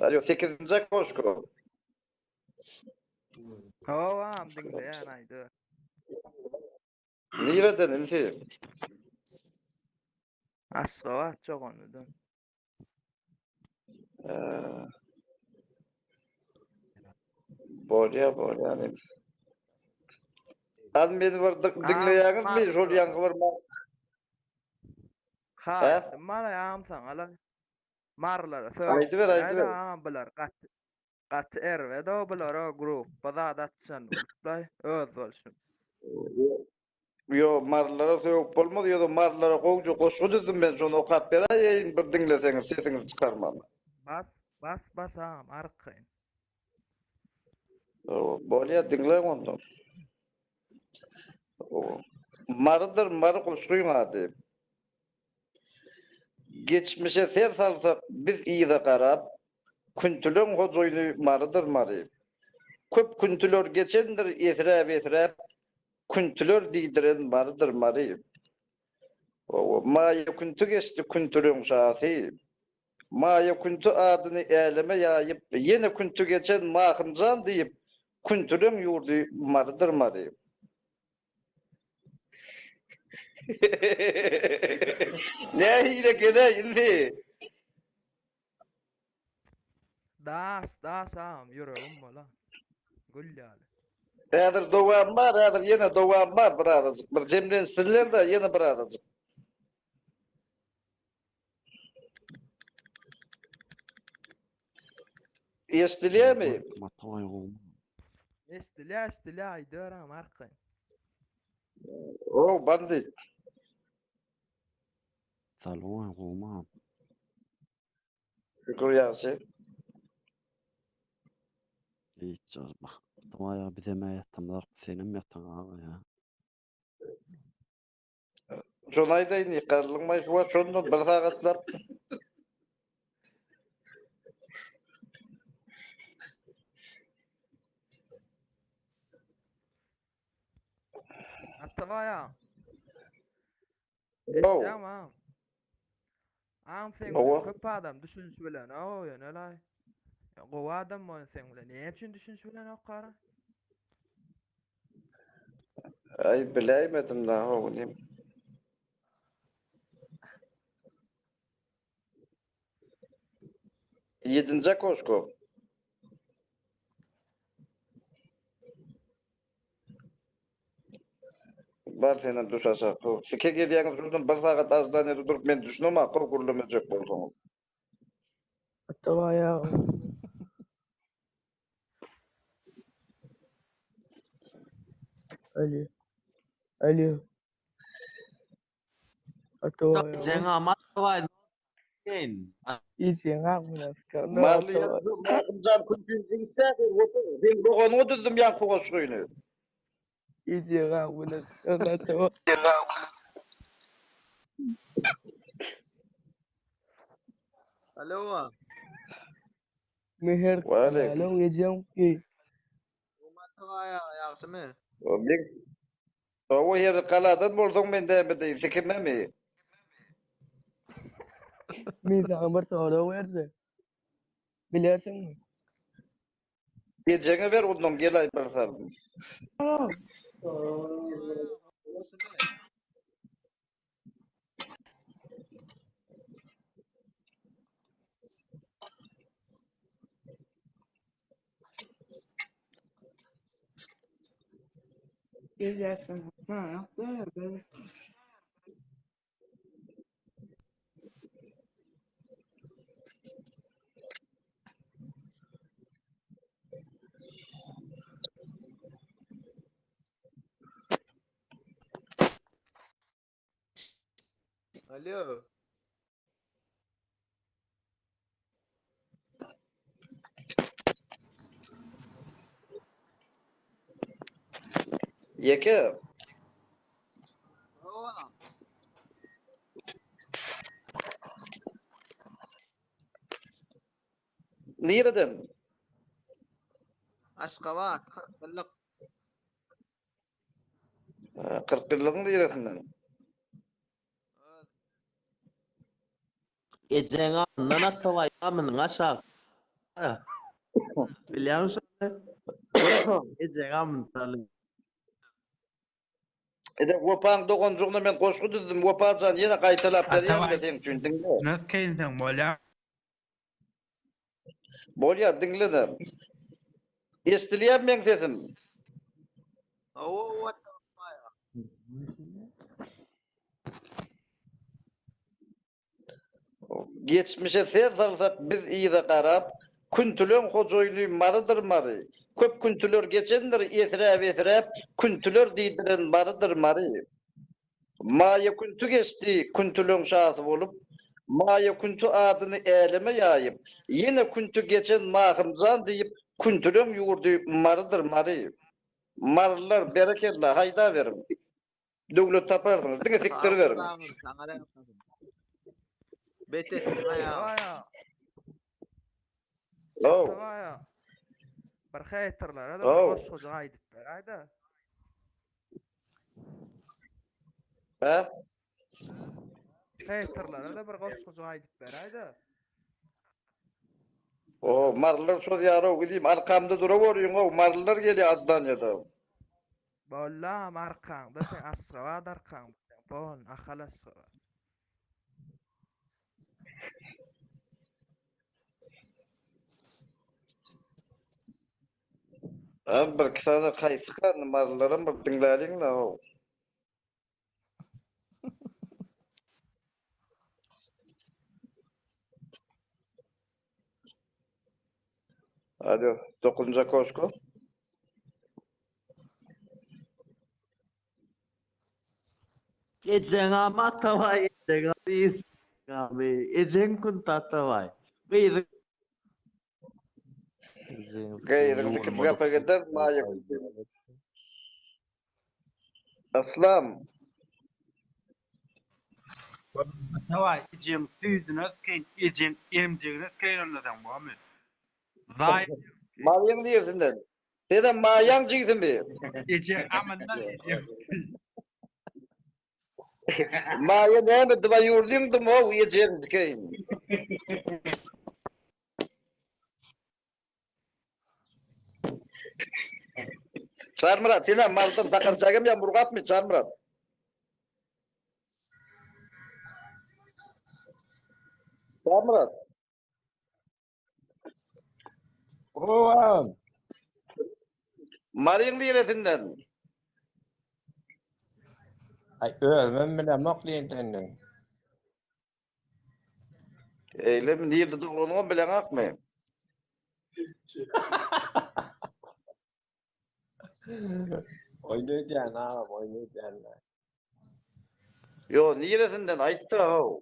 Alo, sekizinji goşgy. Hawa, agam diňleýän aýdyber. Nireden insi? Aşgabat Çoganlydan. Bolýa, bolýa. Az meni bir diňleýäňizmi? Şol ýaňky bir Ha, mara agam saňa la. Marylara sögüp. Aýdyber, aýdyber. Agam bular gaty gaty erbet o bular o gruppa zat atşan boluplaý öz bolşun. Ýo, marylara sögüp bolmaz, ýo-da marylara gowja goşgy düzdüm men, şony okap beräýeýin bir diňleseňiz, sesiňizi çykarman. Bas, bas, bas agam, arkaýyn. Bolýa, diňläň onda. Marydyr, Mary goşgyň ady. Geçmişe ser salsak biz yza garap, Küntüleň hojaýyny Marydyr Mary. Köp küntüler geçendir esräp-esräp, Küntüler diýdiren Marydyr Mary. Maýa künti geçdi küntüleň şasy. Maýa künti adyny äleme ýaýyp, Ýene künti geçen Mahymjan diýip, Küntüleň ýurdy Marydyr Mary. Nähili eken-äý indi? Daş, daş agam, ýüregim bola. Gül ýaly. Häzir dowam bar, häzir ýene dowam bar birazajyk. Bir jemlensinler-de ýene birazajyk. Eşdilýärmi? Eşdilýär, eşdilýär, aýdyber agam arkaýyn. O, bandit. Salam, gowmy? Şükür ýagşy. Hiç bak. Tamam ya bizem ýatamzok, senem ýataň aga ya. Şony aýdaýyn, ýykarlyňmaý şu wagt şondan bir sagatlap. Atabaý aga. Ow. Eşidýäňmi agam? Agam seň bilen köp adam düşünişi bilen o ýöne laý. Gowy adam boýun seň bilen. Näme üçin düşünişi bilen ok gara? Aý biläýmedim da ho diýim. Ýedinji okoşko. Bar senem düş aşak. Sike gelýäňiz şuradan bir sagat aždaniýada durup men düşünemok how gürlemejek bolsaňyz. Atabaý aga. Alo. Alo. Atabaý aga. Jeň Atabaý Sen. Ejeň agzyna sykan. Marly ýazdy, Magtymjan Kümşüň jigitsädir, otur. Seň doganyňa düzdüm ýaňky goşgyny. Ejeň agzyna sykan Atabaý. Alo. Meher Waleýkim. Alo ejeň geý. Atabaý aga ýagşymy? Men Hawa her galadan bolsaň men däme deý sikimemi? Men saňa bir sorag berjek. Bilersiňmi? Ejeňe ber ondan gelaý bir salym. Alo. Ýeke. Hawa. Nireden? Aşgabat, 40 ýyllyk. 40 ýyllygyň niresinden? Ejeň alnyndan Atabaý gamynyň aşak. Bilýäňmi şony? Ejeň amyny saly. Ede Wepaň doganjygyna men goşgy düzdüm Wepajan ýene gaýtalap berýän-de seň üçin diňle. Nasıl keýinseň bolýa. Bolýa diňle-de. Eşdilýärmi meň sesim? Hawa Atabaý. Geçmişe ser salsak biz yza garap, Küntüleň hojaýyny Marydyr Mary. Köp küntüler geçendir esräp-esräp, Küntüler diýdiren Marydyr Mary. Maýa künti geçdi küntüleň şasy bolup, Maýa künti adyny äleme ýaýyp, Ýene künti geçen Mahymjan diýip, Küntüleň ýurdy Marydyr Mary. Marylylar berekella haýdaberiň. Döwlet taparsyňyz. Diňe sikdiriberiň. Bet etdiň aýagy. Ow. Bir haterlara da bir goşgujyk aýdyp beräýdä. Hä? Haterlara da bir goşgujyk aýdyp beräýdä. O, marylar çozýar-ow, gidip arkamda duraweriň-ow, marylar gelýär azdanyýada. Bollam arkaňda sen Aşgabat arkaňda sen bon Ahal Aşgabat. Az bir iki sany haýsy kany marylaram bir diňläliň-le how. Alo, dokuzynjy okoşko. Ejeň am Atabaý, ejeň gyz amy, ejeň künt Atabaý. Gyzy Gyzyň dikip gapa gider, maýa Yslam. Atabaý, ejeň süýdüne ötkeýin, ejeň emjegine ötkeýin onda sen bormy? Zaý. Maýaň niresinden? Senem Maýaň jigisimi? Ejeň amyndan ejeň. Maýa näme dwaýurlyňdym-ow ejeň dikeýin. Çarmyrat, senem Marydan Sakarçägemi ýa Murgapmy, Çarmyrat? Çarmyrat. Howam. Maryň niresinden? Aý özümem bilemok nirdendigini. Eýlemi nirde dogulanyňam bileňakmy? Oýun edýän agam, oýun edýän. Ýo, niresinden aýtda how.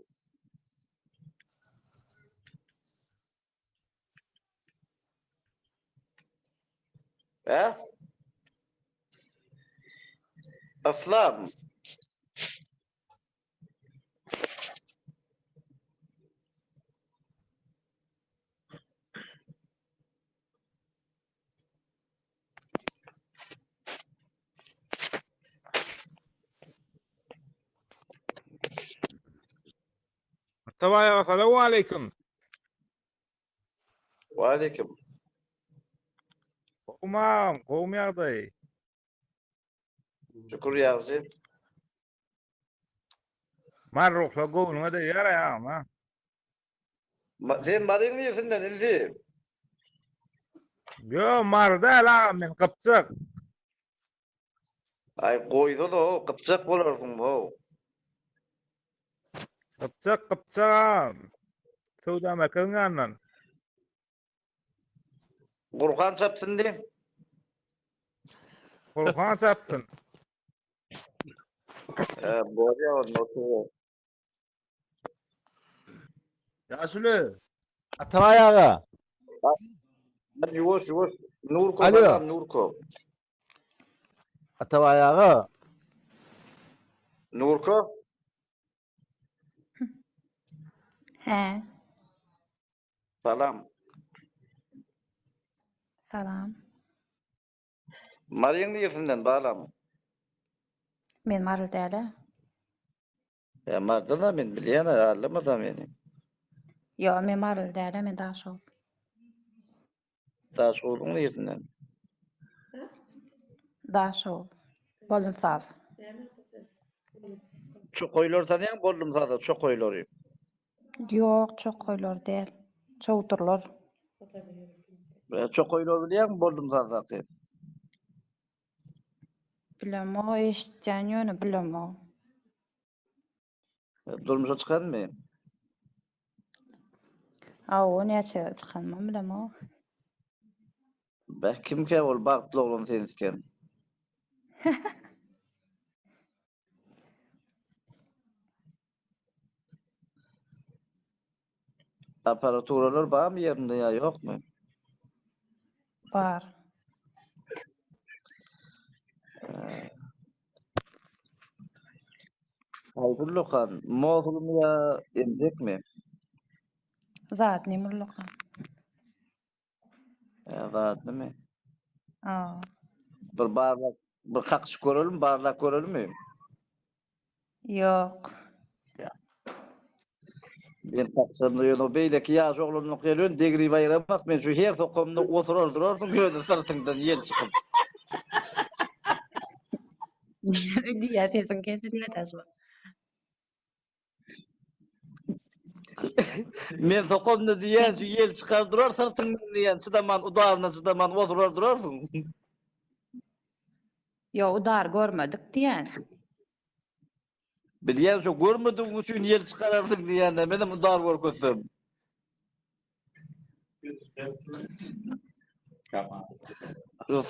Hä? Yslam. Atabaý aga salowmaleýkim. Waleýkim. Gowmy agam, gowmy ýagdaý? Şükür ýagşy. Marruhla göwnüňe degýär agam ha. Sen Maryň niresinden indi? Ýo, Mary däl agam men Gypjak. Aý goýsana how, Gypjak bolarsyň how. Gypjak, Gypjak agam. Söwda merkeziň ýanyndan. Gurhan çapsyn diý. Gurhan çapsyn. He, bolýar onda otur. Ýaşuly. Atabaý aga. Ýuwaş ýuwaş Nurko Alo. salam Nurko. Atabaý aga. Nurko. Hä. Salam. Salam. Maryň niresinden balam? Men maryly dälä. Ýa Marydan-a men bilýän-ä, aldama-da meni. Ýok, men maryly dälä, men Daşoguz. Daşoguzyň niresinden? Daşoguz. Boldumsaz. Çokaýlary tanýaňmy Boldumsazda çokaýlary? Ýok, çokaýlar däl. Çowdurlar. Çokaýlary bilýäňmi Boldumsazdaky? Bilemok, eşitýän ýöne bilemok. Durmuşa çykanmy? Hawa, näçe gezek çykanymam bilemok. Beh, kimkä ol bagtly oglan seni siken? Apparaturalar barmy ýerinde ýa ýokmy? Bar. Haýsy ullakan? Mosulmy ýa emjekmi? Zadnym ullakan. Ýa zadnymy? Aa. Bir barlap, bir kakyşyp görelimi, barlap görelimi? Ýok. Men kaksam-da ýöne o beýleki ýaş oglanlyk ýel degrip aýramak, men şu her sokamda oturar durarsyň ýöne syrtyňdan ýel çykyp. Näme diýýär sesiň kesilýär şu. Men sokamda diýýän şu ýel çykar durar syrtyňdan diýýän çydaman udaryna çydaman oturar durarsyň. Ýok udar görmedik diýýän. Bilýän şo görmedigiň üçin ýel çykararsyň diýýän-dä menem udar görkezsem.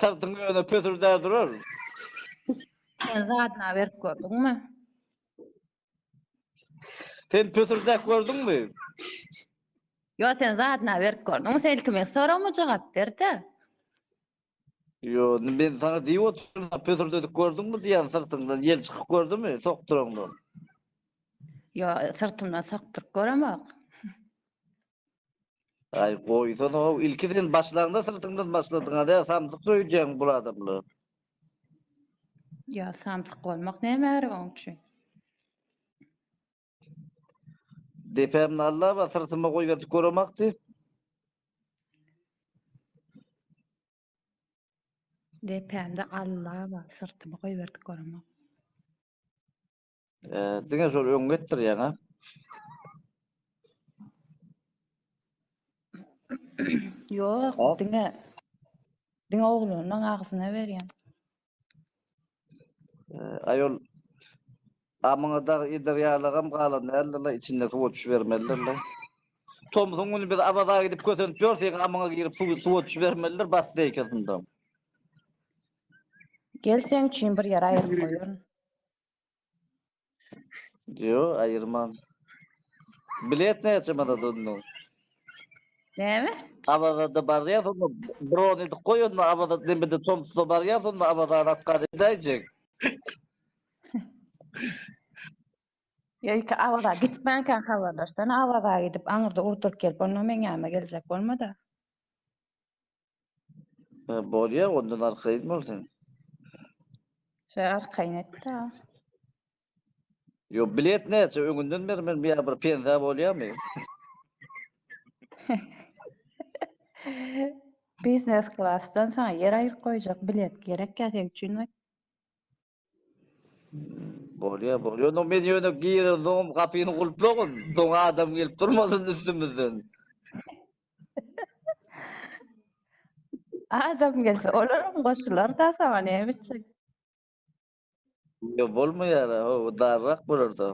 Syrtyň ýöne pösürdär durar. Sen zadyna berip gördüňmi? Sen pösürdäp gördüňmi? Ýok sen zadyna berip gördüňmi? Sen ilki meň soragyma jogap ber-de. Ýo, men saňa diýip otyryn, pösürdedip gördüňmi diýýän syrtyňdan ýel çykyp gördümi sokduraňdan? Ýo, syrtymdan sokduryp göremok. Aý, goýsana-ow, ilki sen başlaňda syrtyňdan başladyň-a dä, samsyk söýülýäň bul adamlar. Ýo, samsyk bolmak näme gerek oň üçin? Depämde Alla bar, syrtyma goýberdik göremakdy. Depämde Alla bar, syrtyma goýberdik göremak. Diňe şol öňňe etdirýäň a? Ýok, diňe diňe oglanyň agzyna berýän. Aý ol amyňa dagy eder ýalygam galan däldir-le, içinde suwa düşübermelidir-le. Tomsuň güni biz Awaza gidip kösenip ýör, seň amyňa girip suwa düşübermelidir basseýkasynda. Gel seň üçin bir ýer aýyryp goýaryn. Ýok, aýyrman. Bilet näçe manat onda? Näme? Awazada barýas onda bron edip goý onda Awaza nemede tomsuda barýas onda Awazany atkaz edäýjek. Ýa ilki Awaza gitmänkäň habarlaşsana Awaza gidip aňyrda urduryp gelip onda meň ýanyma geljek bolmada. Bolýa ondan arkaýyn bol sen. Şo arkaýyn etdä. Ýok bilet näçe öňünden bermelimi ýa bir pensa bolýamy? Biznes klasdan saňa ýer aýyryp goýjak bilet gerek ýa seň üçinmi? Bolýa bolýa ýöne men ýöne girensoňam gapyny gulplagyn soň adam gelip durmasyn üstümizden. Adam gelse olaram goşular-da saňa näme etjek. Ýok bolmaýar ho darrak bolar-da.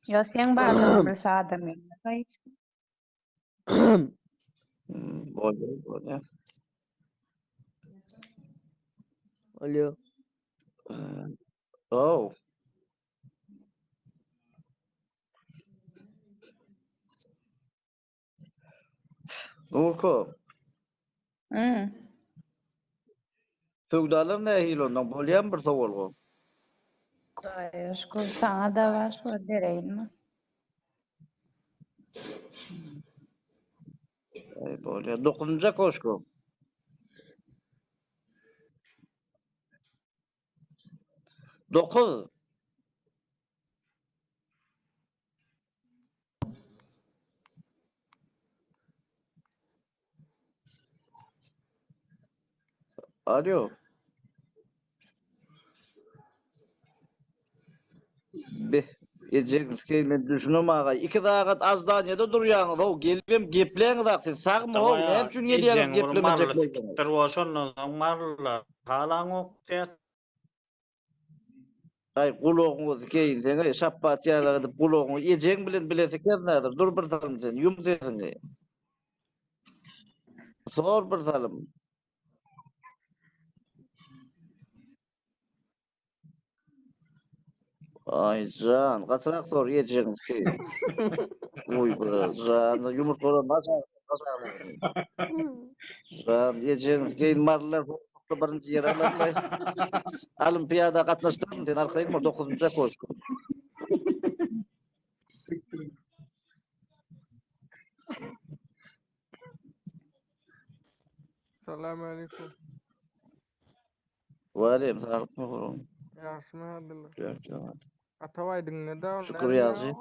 Ýok seň barlygyňy bilse adam gelmez aý. Bolýar bolýar. Alo. Ow. Nurko. Hmm. Söwdalar nähili ondan bolýarmy bir sowalga? Hudaýa şükür saňa-da bar şo bereýinmi? Aý bolýar. Dokuzynjy okoşko. Dokuz. Alýo. Beh, ejeňiz keý men düşünem aga. Iki sagat azdaniýada durýaňyz how, gelibem gepläňiz ak siz sagmy how, Atabaý näme aga, üçin gelýäňiz ejeň bir geplemejek maryly bolsaňyz. sikipdir bo şondan soň marylylar halaňok diýýär. Aý gulagyňy sikeýin seň-eý, şapbat ýalak edip gulagyňy ejeň bilen bile sikerin häzir, dur bir salym sen, ýum sesiňi. Sor bir salym. Aý jan, gatyrak sor ejeňi sikeýin. Uý bir jan, ýumurtgadan Jan, ejeňi sikeýin, marylar horlukda birinji ýer alarlar. Olimpiada gatnaşdyraryn seni, arkaýyn bol, dokuzynja koşka. Salam aleyküm. Waleýkim saglyk oglum. Ýagşymy Abdylla? Atabaý diňle-de ol Şükür ýagşy.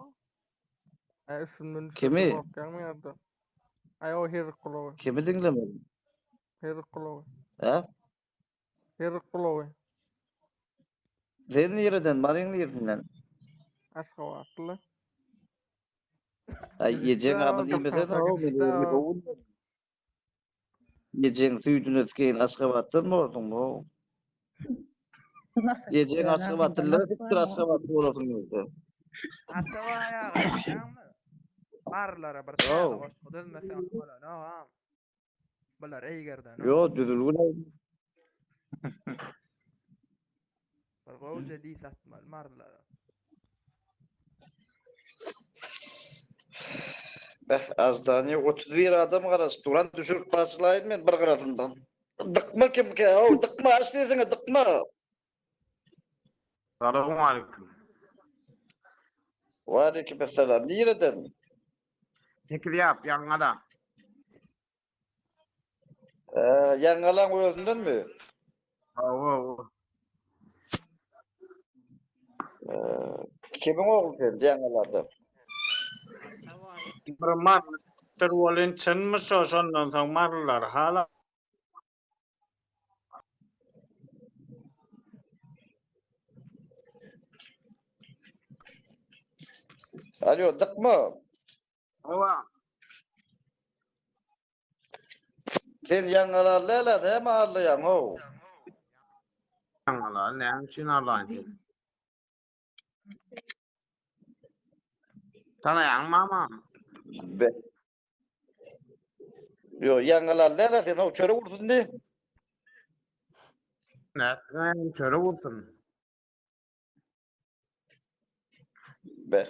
Aý üstümden düşürdi Kimi? gorkýaňmy ýa-da? Aý o herrik gulagy. Kimi diňlemeli? Herrik gulagy. Hä? Herrik gulagy. Sen nireden? Maryň niresinden? Aşgabatly. Aý ejeň Gidişde amy o diýmesene 98 o men de özümi o. gowy bilýän. Ejeň süýdüne sikeýin Aşgabatdan borduňmy o? Nasıl Ejeň sikdiren agzynda Aşgabatlylara nas sikdir barmy? Aşgabatly bolasyň gelse. Atabaý aga bilýäňmi? Marylara bir täze Ýo. goşgy düzmeseň bolanogam. Bular eýgerdenok. Ýo düzülgin. Bir gowja diş atmaly marylara. Beh, azdaniýa 31 adam garaşyp dur. Hany düşürip başlaýyn men bir gyrasyndan. Dykma kimkä, how, dykma, aç sesiňi, dykma. Salowmaleýkim. Waleýkim essalam. Nireden? Sekiz ýap, Ýaňgala. Ee, Ýaňgalaň özündenmi? Hawa, hawa. Ee, kimiň ogly sen Ýaňgalada? Bir maryly çykypdyr welin çynmyş o şondan soň marylylar hala Alýo, dykma. Hawa. Sen ýaňgalaly däl-ä, näme arlaýaň, how? Ýaňgalaly näme üçin arlaýyn seni? Tanaýaňmy mamamy? Be. Ýo, ýaňgalaly däl-ä sen, how, çörek ursun diý. Nätmeýin, çörek ursun. Be.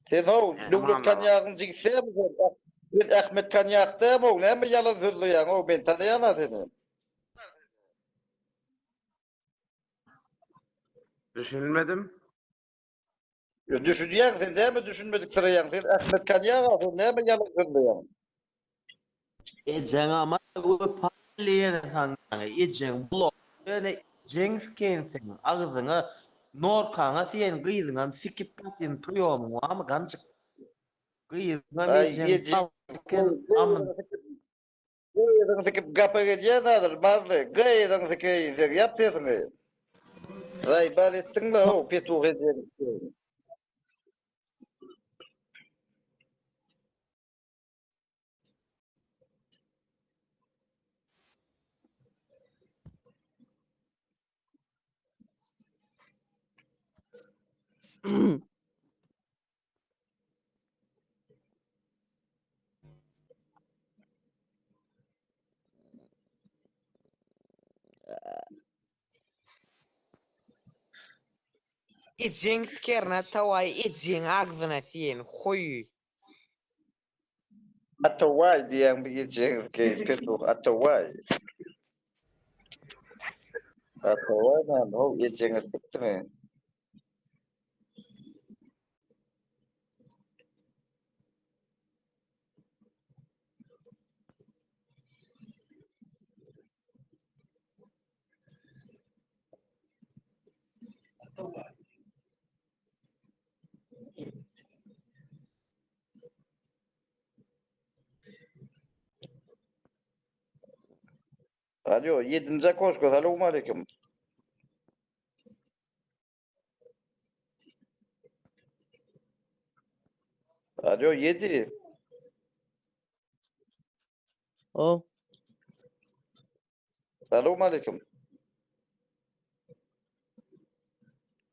Sen how, Döwlet konýagyň jigisi dälmi sen? Sen Ahmet konýak dälmi how, näme ýalan sözleýäň how, men tanaýan-a seni. Düşünmedim. Ýo, düşünýäň sen, näme düşünmedik syraýaň, sen Ahmet konýag-a sen, näme ýalan sözleýäň? Ejeň ama wepaly ýene saňa ejeň blok ýöne ejeň sikeýin seň agzyňa norkaňa siýen gyzyňam sikip ýatyn priýomyň barmy ganjyk gyzyňam Aý ejeň ejeň sag siken amyn. Gyzyň sikip gapa gelýän häzir Marly gyzyň sikeýin sen ýap sesiňi. Zaýbal etdiňle how petuh ejeň sikeýin. Ejeň sikerine tawaý ejeň agzyna siýen hoý. Atawaý diýýäň bu ejeňiz keýp petuh Atawaý. Atawaý näme how ejeňiz sikdimi. Alýo, ýedinji okoşka, salowmaleýkim. Alýo, ýedi. O. Salowmaleýkim.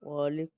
Waleýkim.